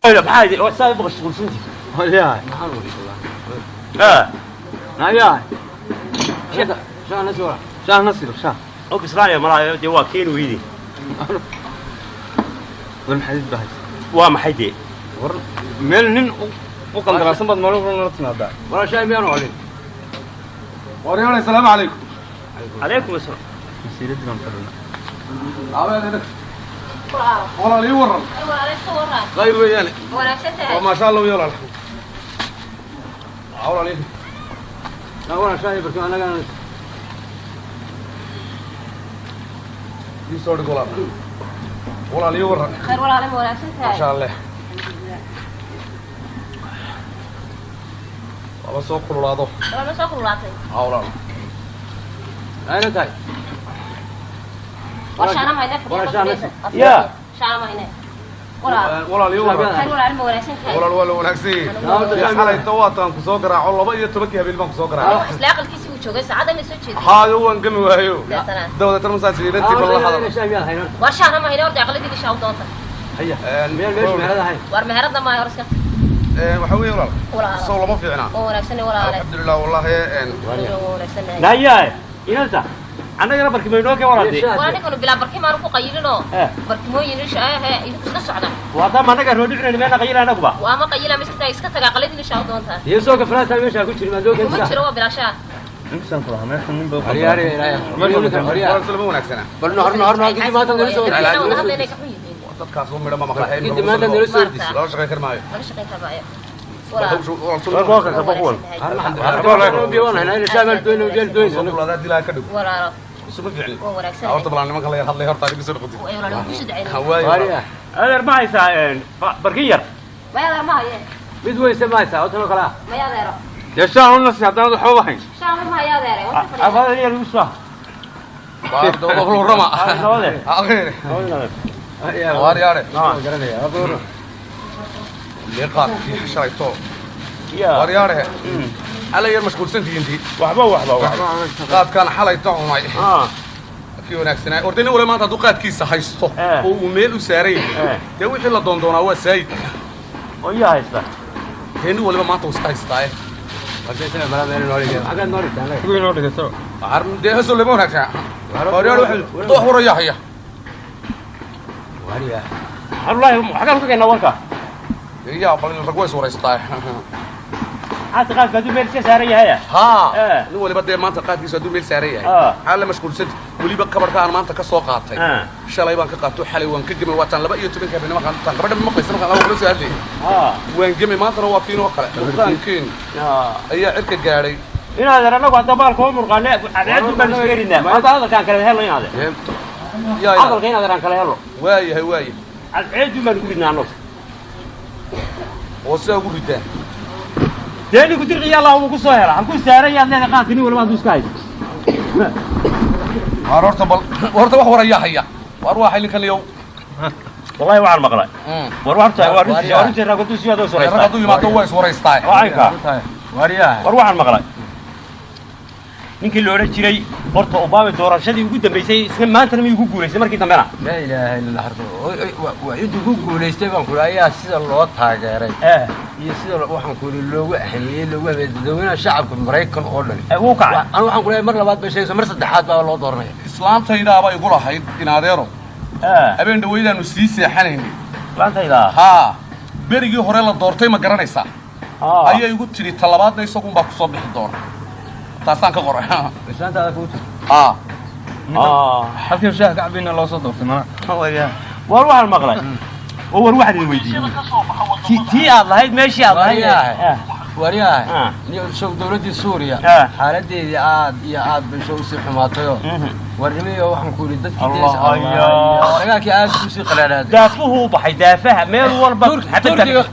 Maxaa saa mashquulsantii? Wallahi. Ah. Naya. Shaah nasi wala. Shaah nasi shaah. Oo bislaanaya malaa dee waa keeni weydi. War maxay bahay? Waa maxay dee? War meel nin u qandaraasan baad maalin walba nala timaadaa. Wala shaah miyaan olin. Waryaale, asalaamu calaykum. Calaykum asalaam. Masiiradii baan fadhinaa. Walaal, ii waran. Khayr weeyaane. Waa maasha Allah weeye walaal. Walaal ii. Wala shaah barkin anagana. Ii soo dhig walaal. Walaal, ii waran. Khayr walaale, ma wanaagsan tahay? Maasha Allah. Waaba soo kululaado. Walaal, ma soo kululaatay? Haa walaal. Ayna tahay. War shaana mahayne. Wala shaana nasi. Ya. Shaana mahayne walaal. Walaal, ii waran. Khayr walaale, ma wanaagsan tahay? Walaal, waa la wanaagsan yahay. Xalayto waataan ku soo garaaco, 12-kii habeen baan ku soo garaacay. Isla aqalkiisii uu joogay saacadda ma soo jeedin. Haayo, waan gami waayo. Deetana. Dabadeetana masaan siidintii bal la hadal. Shaah miyaan hayno? War shaana mahayne, horta aqaladiina shaa u doonta. Haya. Meel meesha meherada ahayn. War meherada maayo, hor iska. Waxa weeye walaal. Walaal. Sow lama fiicna? Waa wanaagsan walaale. Alxamdulilah wallahi. Waa wanaagsan. Naya, inanta annagana barkimo inoo kee walaal dee. Waa ninkanu bilaa barkimaanu ku qayilinoo. Eh. Barkimooyin isha idinku iska socda. Waa haddaan annaga roodhi cunayna meelna qayila annaguba. Waa ma qayila, ma iska taga, iska taga, aqaladiina shaa u doontaa. Iyo soo gafraata meesha ku jirin maadoo Kuma keensa. jiro, waa bilaa shaa. Horyaare ilaahay. Walaal, lama wanaagsana. Bal nohor nohor nohor kadib maanta nala soo Wada hadla inay ka xun yihiin. Dadkaas oo midho ma maqlay. Kadib maanta nala soo ordis. Lala shaqayn kari maayo. Laga shaqayn karmaayo walaal. Walaalo. Isuma fiicni. Waa wanaagsan. Horta balaan nimanka la yar hadlay horta adiga soo noqotid. Waa walaalo, ku soo ducaynay. Waayo. Adeer, ma haysaa barkin yar? Maya adeer, ma haye. Mid weyse ma haysaa oo tan oo kale ah. Maya adeero. Dee shaah un nasi haddana waxba hayn. Shaama ma haye adeere, waa ka fadhiya. Afadan yar igu soo. Waar doodo rama. Nabade. Akhiir. Waar yaare. Garanaya. Liqaadkii shalayto. Ya. Waar yaare. Xalay yar mashquulsantihiintii. Waxba waxba waxba. Qaadkaan xalayto cunay. Ah. Kii wanaagsanaa. Horta nin wala maanta hadduu qaadkiisa haysto Eh. oo uu meel u saaran yahay. Eh. Dee wixii la doondoonaa waa saayid. Oo yaa haysta. Dee nin waliba maanta wuu iska haystaa. Dee heso lama wanaagsanaa. Waar yaare waxa doox waraya haya. Wallahi xagaan ku keenaa warka. Yaa bal rag way is waraystaa. Xaasi qaadka hadduu meel iska saaran yahay. Haa. Eh. Nin waliba dee maanta qaadkiisa hadduu meel saaran yahay. Ah. Maxaa la mashquulsan weliba kabarka aan maanta ka soo qaatay. Ah. Shalay baan ka qaato, xalay waan ka gemay, waataan 12-ka habeenimo markaan gabadha ma maqlaysa markaan laba kula soo hadlayay. Ah. Waan gemay, maantana waa kiin oo kale. Murqaankeen ayaa cirka gaadhay. Inaad annagu hadda baalka oo murqaane cadceed baan isu gerinaa. Maanta hadalkaan kala helno inaad. Yaa Hadalka inaad aan kala helno. waayahay waayahay. Cadceed baan ku ridnaa annagu. Oo sidaa ugu ridaan. Dee ninku dirqiya Allah uu ku soo hela. Halkuu saaran yahay leedahay qaadka nin waliba hadduu iska haysto. Waar horta bal horta wax waraya haya. Waar waa xilin kan yow. Wallahi waxaan maqlay. War horta waa runtii, waa runtii, rag hadduu sii wado Rag soo hadduu yimaado waa is waraystaa. Waa aynka. War waxaan maqlay. Ninkii la odhan jiray horta Obama doorashadii ugu dambeysay isna maantana miyuu ku guulaystay markii dambena? Laa ilaaha illa Allah. Waa intuu ku guulaystay baan ku ayaa sida loo taageeray Eh, iyo sida waxaan ku yidhi loogu ahmiyey, loogu ahmiyey dadweynaha shacabka Maraykan oo dhan. Wuu kacay. Anu waxaan ku leeyahay mar labaad bay sheegayso, mar saddexaad baa loo dooranaya. Islaantaydaaba igu lahayd in adeero. Eh, Habeen dhawaydaanu sii seexanaynay. laantayda. Haa. Berigii hore la doortay ma garanaysaa. Ah. Ayay igu tidhi talabaadna isagunbaa ku soo bixi doona. Taasaan ka qoray. Islaantaada kugu jirta. Haa. Ah. Halkii shaah ka cabina loo soo doortay mana. War waxaan maqlay. Oo war waxaan idin weydiiyey. Tii aad lahayd meeshii aad lahayd. Waryahay. Waryahay. Ah. Niyo show dowladdii Suuriya Ah. xaaladeedii aad iyo aad bay show usii xumaatayoo. Warnimiyo waxaan ku yidhi dadkii Allah ayaa. dagaalkii aad usii qalaadhaaday. Daafuhu u baxay daafaha meel walba.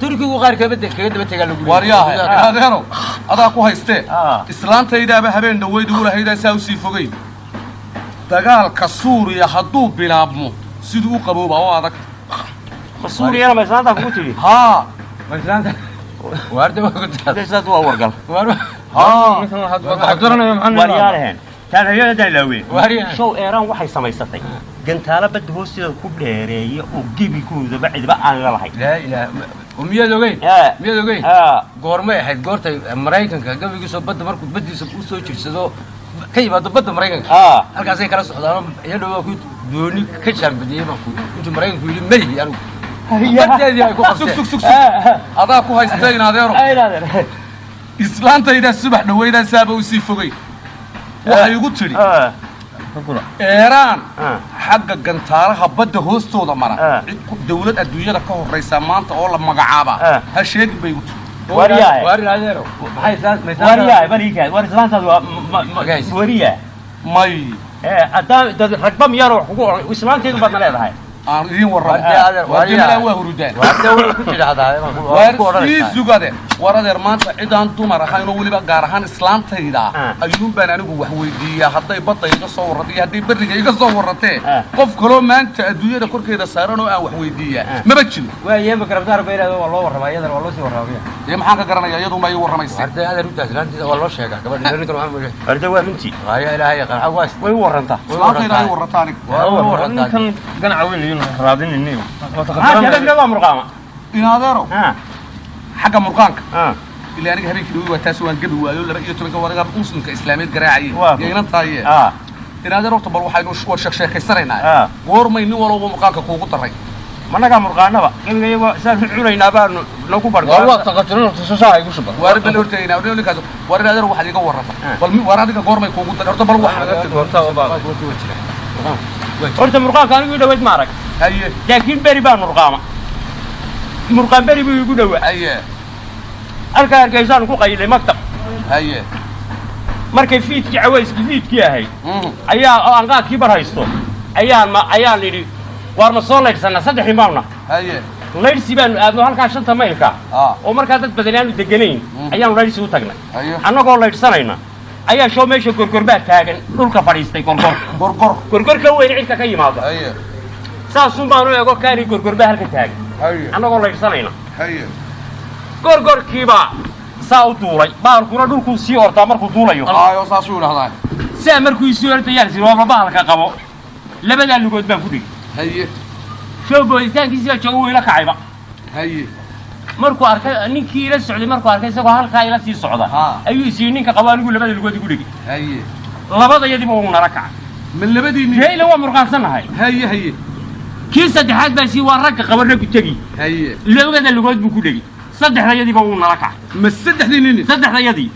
Turkigu qaar kaga daba tegaa lagu Waar yahay adeero adaa ku haystee. Ah. Islaantaydaaba habeen dhaweyd ugu lahayd saa usii fogeyn. Dagaalka Suuriya hadduu bilaabmo siduu u qaboobaa oo adag. Suuriyana ma islaanta kugu tidhi? Haa. Waarda waa ku taas. Islaanta waa wargal. Waar Haa. Ninkan waxaad garanaya maxaa Waar yaalaheen. Taan habeenadan ilaaween. Waaryahay. Show Iran waxay samaysatay gantaalo badda hoosteeda ku dheereeya oo gebigoodaba cidba aan la lahayn. Laa ilaaha. Oo miyaad ogeyn? Ee. Miyaad ogeyn? Haa. Goormay ahayd goortay Maraykanka gabaygiisoo badda markuu baddiisa u soo jirsado ka yimaado badda Maraykanka? Haa. Halkaasay kala socdaan, iyadhow waa ku dooni ka jaanbadiyey baan ku intuu Maraykanku yidhi melihi anigu baddeedii ay ku Sug. qabteen. Sug, sug, sug, adaa ku haysta, in adeero. Ay, adeer. Islaantaydaa subax dhaweydaan saaba usii fogay waxay igu tidhi Haa. Eeraan Haa. xagga gantaalaha badda hoostooda mara Ah. cid dawlad adduunyada ka horraysa maanta oo la magacaabaa Ah. ha sheegin bay igu tidhi. Waryahay. Waar adeero, maxay saas may Wariyaa bariika, war islaantaas waa Magaciisa. wariya. May. Ee, haddaan dad ragba miyaanu wax kugu oran, islaanteedu baadna leedahay. Aan idiin warramo. War dee adeer, War dee. waryaa. Malaa waa hurudaan. Waarde way ku tidhaahdaa Waar waa ku sii odhanaysaa. Sugade, war adeer, maanta cidaan dumar ahayn oo weliba gaar ahaan islaantayda Ah. ayuun baan anigu wax weydiiyaa hadday badda iga soo warratay iyo hadday berriga iga soo warratee. Ah. Qof kaloo maanta adduunyada korkeeda saaran oo aan wax weydiiyaa Ah. maba jiro. Waa yeema garabtaar bay leedahay, waa loo warramaa, iyadana waa loo sii warramaya. Dee maxaan ka garanayaa? Iyadu ma ii warramaysa. Waarde adeer, u islaantiisa waa loo sheegaa gabadha ninkan waxaan moodaa. Warda waa runtii. Haya, ilaahay yaqaan xag waas. Way u warantaa. Islaantayda ay warrata aniga. Waa u warrantaa. Ninkan ganaca weyn iyo raadinayni. Haa, habeenka waa murqaama. In adeero, Haa. xagga murqaanka Haa. ilaa aniga habeenkii dhawi waa taas waan gabi waayo 12-ka wadaga muslimka islaameed garaacayay Waa. iyo inantaaye. Haa. In adeer, horta bal waxaynu war sheeksheekaysanaynaa Ah. goormay nin walowba murqaanka kuugu daray? Managaa murqaanaba gebiga iyagoo saan u cunaynaa baanu nagu Waa bargo. waa taqatirin shaaha igu shuba. Waar bal hortayna ninkaas, war in adeer, waxaad iga warrata Ah. bal waar adiga goormay kuugu daray horta bal wax. Horta murqaanka anigu ii dhaweyd ma arag. Haye. Laakiin beri baan murqaama, murqaan beri buu igu dhowaa. Haye. Halkaa hargeysaanu ku qaylay maktab. Haye. Markay fiidkii cawayskii fiidkii ahayd ayaa oo aan qaadkii bar haysto ayaan ma ayaan idhi waar ma soo laydhsanaa, saddex nin baanu nahay. Haye. Laydhsi baanu aadno halkaa shanta maylka oo markaa dad badan aanu deganayn ayaanu laydhsi u tagnay. Haye. Annagoo laydhsanayna ayaa show meesha gorgor baa taagan, dhulka fadhiistay gorgor. Gorgor. Gorgor ka weyn cirka ka yimaada. Haye. Saasun baanu eego kaani gorgor baa halka taagan. Haye. Annagoo laydhsanayna Haye. gorgorkiibaa saa u duulay, baalkuna dhulkuu sii ortaa markuu duulayo. Aayo, saasuu idhahdaa. Saa markuu isii ortayaan si waaba bahalka qabo, labadaa lugood baan ku dhigi. Haye. Show booditaankiisii baa jooga, wuu ila kacayba. Haye. Markuu arkay ninkii ila socday, markuu arkay isagoo halkaa ila sii socda ayuu isii ninka qabo, anigu labada lugood igu dhigi. Haye. Labadayadiiba wuu nala kacay. Ma labadii nin? Dee ila waa murqaansannahay. Haye, haye. Kii saddexaad baa sii waa ragga qaba, raggu tegi. Haye. Labada lugood buu ku dhegi, saddexdayadiiba wuu nala kacay. Ma saddexdii nin? Saddexdayadii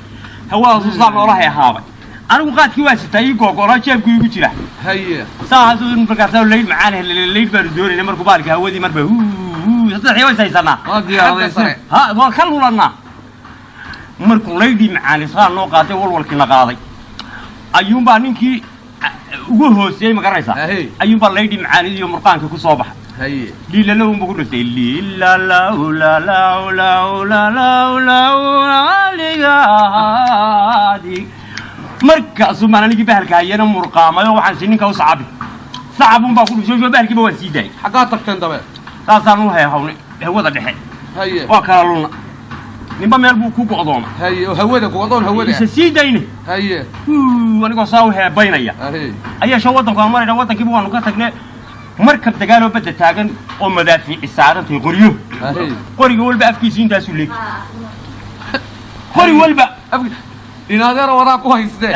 hawada suusaa noolahay ahaabay. Anigu qaadkii waa sitaa, ii googo'naa, jeebku iigu jira. Haye. Saa hadduu markaasaa layd macaan layd baanu doonayna markuu baalka hawadii marba huu huu saddexdii way haysanaa. Waa Xagga sare. diyaaradaysan. Ha, waan ka lulannaa. Markuu laydhii macaan israa noo qaaday, walwalkiina qaaday, ayuunbaa ninkii ugu hooseeyey, ma garanaysaa? Haye. Ayuunbaa laydhii macaanidii iyo murqaankii ku soo baxay. Haye. Liilalow unba ku dhuftay, liilalaw lalaw law lalaw law aligaadi. Markaasuu maan anigii bahalka hayana murqaamayo, waxaan si ninka u sacabi sacabun baa ku dhuftay, bahalkiiba waan sii daayay. Xaggaa tagteen dabe? Saasaan u heehawnay hawada dhexe. Haye. Waa kala lulna, ninba meel buu ku go'dooma. Haye, oo hawada go'doon hawada. Isa sii dayne. Haye. Huu, anigoo saa u heebaynaya haye ayaa sho waddanku aan marayna, waddankiiba waanu ka tagne, markab dagaaloo badda taagan oo madaafiici saarantay, qoryo. Haye. Qoriga walba afkiisu intaasuu leegi, qori walba. Inaadeera, wadaa ku haystee,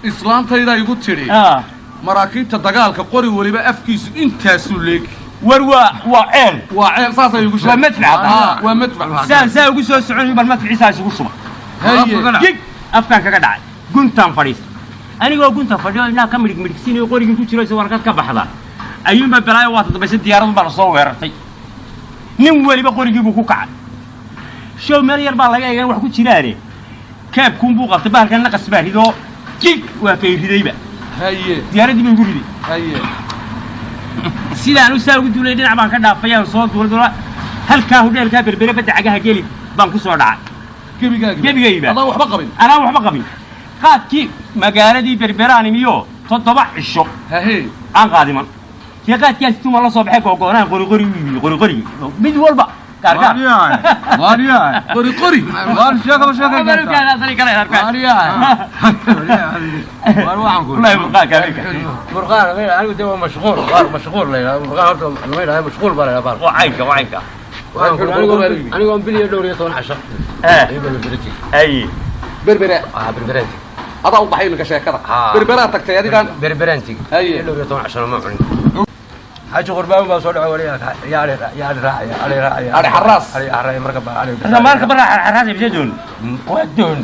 islaantaydaa igu tidhi maraakiibta dagaalka qori weliba afkiisu intaasuu leegi. War waa ceel. Waa ceel, saasay igu Waa sheegtay. madfac hadda. Waa madfac. Saan saa ugu soo soconay bal madficiisaa isugu shuba. Haye. Gig, afkaan kaga dhacay, guntaan fadhiista. Anigoo gunta fadhiyo indhaha ka midhig midhigsiinayo, qorigii ku jiro warqad ka baxda ayuunbaa balaayo waa tadambaysa, diyaaradun baa lasoo weerartay, nin weliba qorigii buu ku kacay. Show meel yar baa laga eegay wax ku jiraane, kaabkuun buu qabtay bahalkan, naqas baa ridoo jig waa kay ridayba. Haye. Diyaaraddii baa igu riday. Haye. Sidaan u saa ugu duulay, dhinac baan ka dhaafay, aan soo duulay duula halkaa hudheelkaa Berbere badda cagaha geli baan ku soo dhacay. Gebigaaga? Gebigayba. Adaan waxba qabin? Anaan waxba qabin. Qaadkii magaaladii Berberaan imiyo 7 cisho hahe aan qaadiman dee qaadkaas tuma la soo baxay googoonaan qori qori u iibiyey, qori qori mid walba gaar gaar. Waaryahay. Qori qori. Waar sheeko sheeko. Waaryahay. Waar waxaan ku Wallahi murqaanka habeenka. Murqaan anigu dee waa mashquul, waar mashquul la yidhahdo murqaan horta lama yidhahdo, mashquul baa la yidhahdaa. Waa caynka, waa caynka. Anigoo bil iyo dhowr iyo toban casho ayuu baa Berbera tegey. Haye. Berbera. Ah, Berberaan tegey. Adaa u baxay iminka sheekada. Berberaa tagtay adigaan. Berberaan tegey. Haye. Dhowr iyo toban cashona ma cunin. Xaaji Qurbaan baa soo dhacay, wariyaa yaa ari, yaa ari raacaya, ari raacaya. Ari xarraas. Ari xarraas marka baa ari. Marka marka bara xarraas ibsa doon. Waa doon.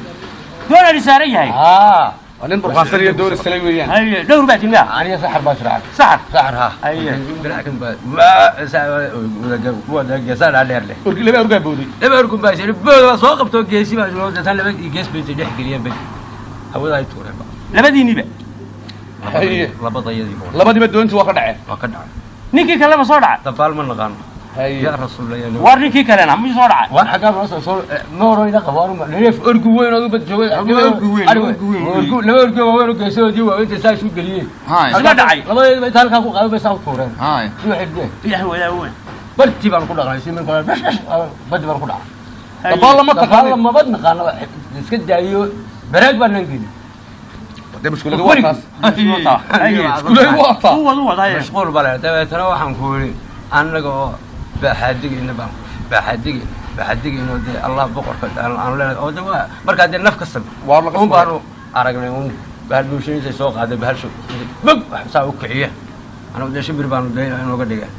Doon ari saaran yahay. Haa. Waa nin burqaansan iyo doon islay weeyaan. Haye, dhowr baa timid. Aniga saxar baa israacay. Saxar. Saxar, ha. Haye. Bilaakin baa waa wada geesaa dheer leh. Orgi, laba orgaa booday. Laba orgun baa isiri bood waa soo qabtoo geesi baa soo tan laba gees bay dhex geliyeen, bay hawada ay tuureen ba. Labadiiniba. Haye. Labadayadii bool. Labadiiba doontii waa ka dhaceen. Waa ka dhacay. Ninkii kaleba soo dhacay. Dabaal ma naqaano. Haye. Yaa rasuul ya. War ninkii kalena miyuu soo dhacay? War xagaa noo soo soo ma horo ila qabo anu neef orgu weyn oo bad joogay. Orgu weyn, orgu weyn. Orgu, laba orgu waa weyn oo geesoodii waa inta saa isu geliyeen. Isla dhacay. Labadeedba inta halkaa ku qaaday bay saa u tuureen. Si waxay dhigeen. Ilaah wadaa weyn. Bartii baan ku dhaqnay si markaa dhash dhash badi baan ku dhacay. Dabaal lama dabaal taqaanin. mabad naqaano, iska daayo baraag baan nan gelin. Dee mushkuladu waa taas. Haye. Mushkuladu waa taa. U wad, u wad, haye. Mashquul baa leedahay. Dabeetana waxaan ku yidhi annaga oo baaxaadigayna baan baaxaadigayna baaxaadigayna oo dee Allah boqorka aan leenahay oo de waa markaa dee naf kasta Waa laga un baanu aragnay un bahal bulshadiisa soo qaaday, bahal shub bog wax saa u kiciya, anagu dee shimbir baanu dayna inooga dhigeen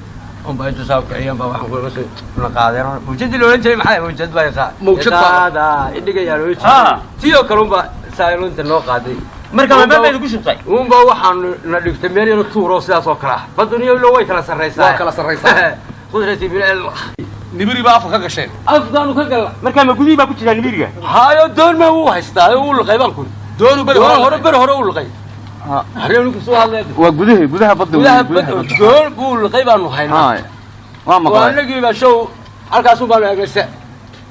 un baa inta saa u kiciyeen baa waxaan kuga soo na qaadeen mawjadii la odhan jiray, maxay mawjad baa saa Mawjad baa- qaada idhigayaa la odhan jiray, tii oo kale un baa saa inta noo qaaday. Marka ma baa ku shubtay. Unba waxaanu na dhigtay meel yaro tuuro sidaas oo kale ah, baduniyo ilo way kala sarraysaa. Waa kala sarraysaa. Qudratii bil. Nibiri baa afka ka gasheen. Afkaanu ka galla. Marka ma gudihii baa ku jira nibiriga? Hayo, doon ma wuu haystaa, wuu liqay baan kuri. Doonu beri doon hore, beri hore uu liqay. Hareen ninku soo hadlay. Waa gudaha, gudaha badda. Gudaha badda doon buu liqay baanu haynaa. Waa waa maqlay. Anagii baa show halkaasun baanu eegnay se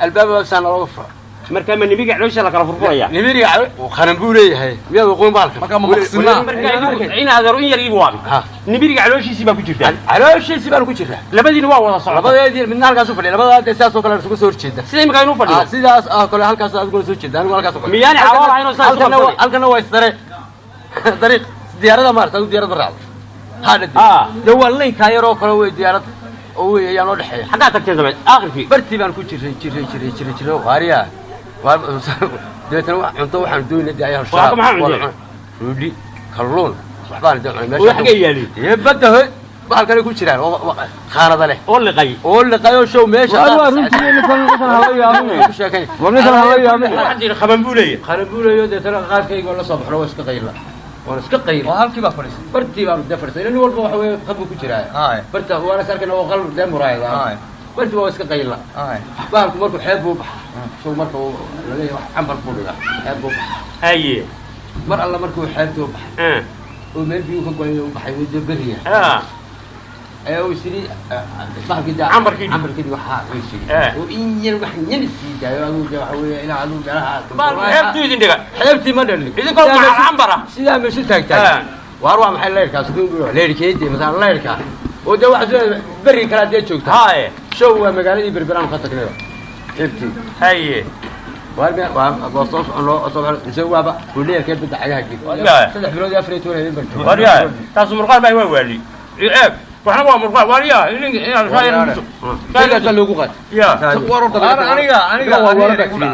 albaaba baa nalooga fura. Marka ma nibiriga caloosha la kala furfuraya? Nibiriga qaran buu leeyahay, miyaad uquun baalkan? Marka ma maqsinaa? Marka in adeer in yar iigu waabi. Ha. Nibiriga calooshiisii baa ku jirtaa. Calooshiisii baanu ku jiraa. Labadiina waa wada socota. Labadeedii midna halkaas u fadhiya, labadaa dee sidaas oo kale isugu soo horjeeda. Sida imika inuu fadhiyo. Sidaas oo kale halkaas adiguna soo jeeda, anigu halkaas oo kale. Miyaanay calool ahayn oo sidaas u qabsanay? Halkana waa isdare dariiq diyaaradda maarata, adigu diyaaradda raacdo haa dhadi dee waa laynkaa yar oo kale wey diyaaradda oo wey ayaa noo dhexeeya. Xaggaa tagteen dabeed aakhirkii? Bartii baan ku jiray jiray jiray jiray jiray, waariya waa dabeetana wax cunto waxaan doonay dee ayaa. Waa maxaa cunteen? Roodhi, kalluun, waxbaan dee cunay. Oo xaggee yaalin? Dee badda hoy bahalkanay ku jiraan oo khaanada leh. Oo liqay. Oo liqay oo show meesha. Waa runtii, ninkan hala yaabin. Ku sheekay. War ninkan hala yaabin. Waxaan jiri qaban buu leeyahay. Qaran buulayo, deetana qaadkayga oo la soo baxno waa iska qayla, waan iska qayla. Waa halkii baa fadhiisay. Bartii baanu dee fadhiisay, nin walba waxa weeye qab buu ku jiraa. Barta waana is arkayna oo qal dee muraayada. Bartii waa iska qayla. Bahalku markuu xeeb buu baxa isagu, marka uu laleeyahay wax cambar buu dhigaa, xeeb buu baxa. Haye. Mar alla markuu xeebtii u baxay oo meel biyuu ka go'ay u baxay dee beriya ayaa uu isiri bahalkii dee Cambarkii dhig. Cambarkii dhig waxaa uu isiri oo in yar wax yan sii daayo adigu dee waxa weeye ilaa adigu meelaha. Bahalku xeebtuu idin dhiga. Xeebtii ma dhalin. Idinkoo macal cambar ah. Sidaa meeshu taagtaag waar waa maxay leyrkaas, leyrkeedii masalan leyrka oo dee waxa berri kalaa dee joogta. Haye. Show waa magaaladii Berberaan ka tagnayba xeebtii. Haye. Waar me waa waa soo socono soo mise waaba huleelkee badda cagaha geli. Waryahay. 3 bilood iyo 14 habeen baan joogay. Waryahay, taasu murqaal baa, waa waali eeg, waxna waa murqaal waryahay. Xilligaasaa loogu qaatay. Ya. Waar horta Aniga aniga waa waala baa tiri.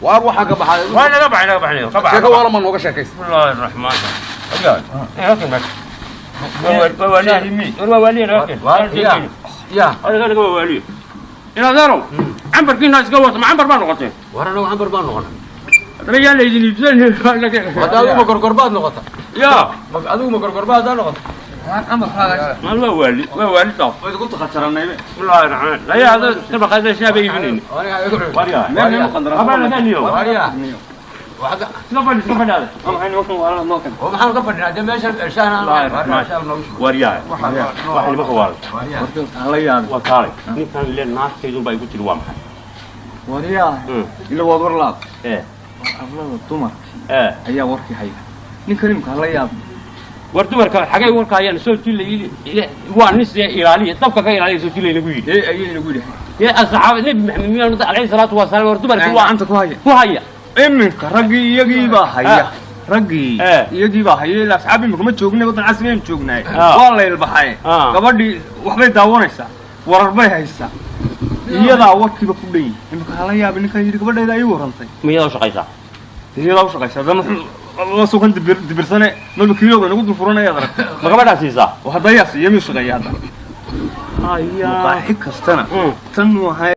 Waar waxaan ka baxay. Waa naga baxay, naga baxay, ka baxay. Sheeko waala ma nooga sheekaysa. Bismillaahi raxmaan raxiim. Waa waaliya, war waa waaliya, naga keen. Ya ya. Adiga naga waa waaliya. Inadeerow, cambarkiina iska wata, ma cambar baa noqotee? War anagu cambar baan noqonay. Haddaba yaa laydin iibsan. Hadda adigu ma gorgorbaad noqota? Ya. Adigu ma gorgorbaad haddaa noqota? Maal waa waali, waa waali taas. Way ku takhajaranaybe. Bismillaahi raxmaan laya hada sabaqada shaaba iibinayna. Waryahay. Meel qandaraas. Habaa laga niyo. Warya. Iska fadhi, iska fadhiada. Waxaan nimankan waalana noo kan. Oo maxaan ka fadhinaa dee meesha shaahna noogu shubo. Waryahay, waxa nimanka waalay. Aan la yaabin. Waa kaalay ninkan le naagtaydun baa igu tiri, waa maxay? Waryaa. Ila waad war laab. Ee. War arlada dumarka ee ayaa warkii haya. Ninkan imika hala yaabin. War dumarka xagay warka hayaan? Soo tilay waa nin see ilaaliya, dabka ka ilaaliya, soo tilay lagu yidhi. Ee ayay nagu yidhi. Ee asxaab Nabi Maxamed miyaanu calayhi salaatu wasalaam? War dumarka waa gacanta ku haya. Ku haya. Iminka raggii iyagii baa haya. Raggii iyagii baa haya, ilaa asxaab imika ma joognay, waddan casri aynu joognaay. Waa la ilbaxay. Gabadhii waxbay daawanaysaa, warar bay haysaa. Iyadaa warkiiba ku dhan yihi. Imika hala yaabin ninkan yidhi gabadhayda ay warrantay. Miyadaa u shaqaysaa? Iyadaa u shaqaysa haddana la sukan dibir dibirsane marba kiilooga nagu dul furanayaad aragtay. Ma gabadhaa siisaa? Oo hadda yaa siiya, miyuu shaqeeya hadda? Maqaaxi kastana tan waxay